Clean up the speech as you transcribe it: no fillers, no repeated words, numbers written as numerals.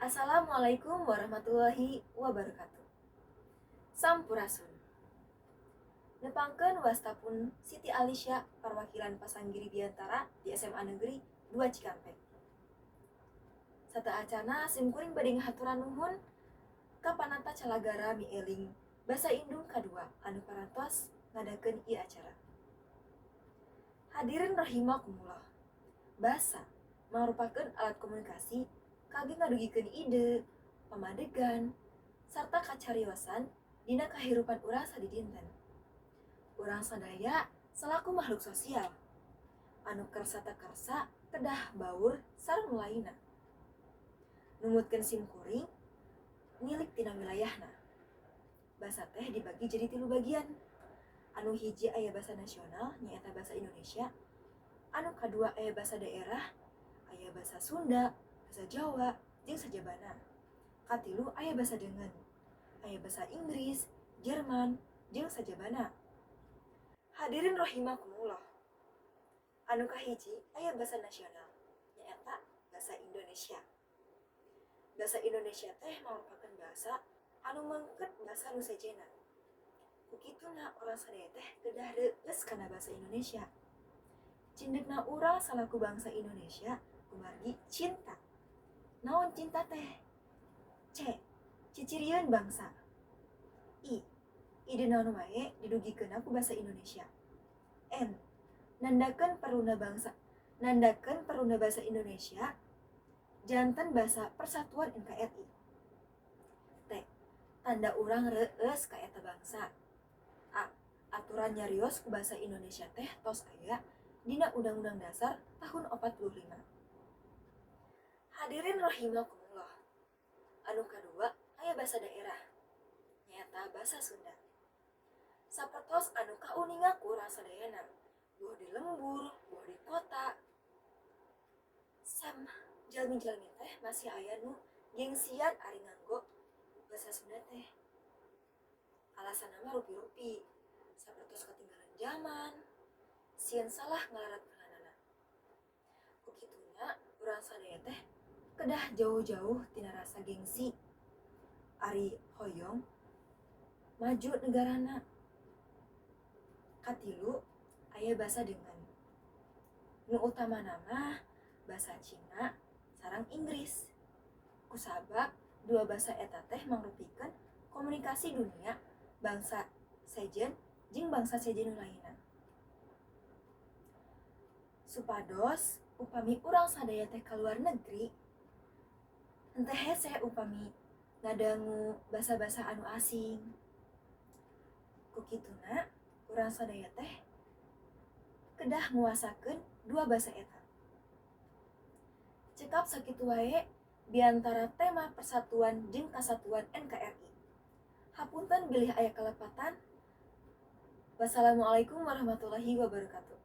Assalamualaikum warahmatullahi wabarakatuh. Sampurasun. Nepangkeun, wasta pun Siti Alisya, perwakilan Pasanggiri Biantara di SMA Negeri 2 Cikampek. Sateuacanna simkuring bade ngahaturan nuhun ka Panata Calagara Mieling Basa Indung Kadua anu parantos ngadakeun ieu acara. Hadirin rahimakumullah. Basa mangrupakeun alat komunikasi kangge ngadugikeun ide, pamadegan, sarta kacariosan dina kahirupan urang sadidinten. Urang sadaya salaku makhluk sosial anu kersa teu kersa kedah baur sareng nu lainna. Numutkeun simkuring nilik tina wilayahna. Basa teh dibagi jadi tilu bagian. Anu hiji aya basa nasional, nyaeta basa Indonesia. Anu kadua aya basa daerah, aya basa Sunda, basa Jawa, jeung sajabana. Katilu aya basa deungeun, aya basa Inggris, Jerman, jeung sajabana. Hadirin rahimakumullah. Anu kahiji aya basa nasional, nyaeta basa Indonesia. Basa Indonesia teh mangrupakeun basa anu mengket basa nu sejenna. Ku kituna urang sadaya teh kedah reueus kana basa Indonesia. Cindekna urang salaku bangsa Indonesia kumargi cinta. Naon cinta teh? C. Cicirieun bangsa. I. Ide naon wae didugikeunna ku basa Indonesia. N. Nandakeun perluna bangsa. Nandakeun perluna basa Indonesia janten basa persatuan NKRI. T. Tanda urang reueus ka eta bangsa. A. Aturan nyarios ku basa Indonesia teh tos aya dina Undang-Undang Dasar tahun 45. Hadirin rahimakumullah. Anu kadua aya basa daerah, nyaeta basa Sunda. Sapertos anu kauninga ku urang sadayana, boh di lembur, boh di kota. Sam jalmi-jalmi teh masih aya nu gengsian ari nganggo basa Sunda teh. Alasanna mah rupi-rupi, sapertos ketinggalan zaman, sieun salah ngalaratkeunana. Ku kituna urang sadaya teh kedah jauh-jauh tina rasa gengsi ari hoyong maju negarana. Katilu aya basa deungeun. Nu utamana mah basa Cina sareng Inggris. Kusabab dua basa eta teh mangrupikeun komunikasi dunia bangsa sejen jeung bangsa sejen nu lainna. Supados upami urang sadaya teh ka luar negeri henteu hese upami ngadangu basa-basa anu asing. Ku kituna urang sadaya teh kedah nguasakeun dua basa eta. Cekap sakitu wae biantara tema persatuan jeung kasatuan NKRI. Hapunten bilih aya kalepatan. Wassalamualaikum warahmatullahi wabarakatuh.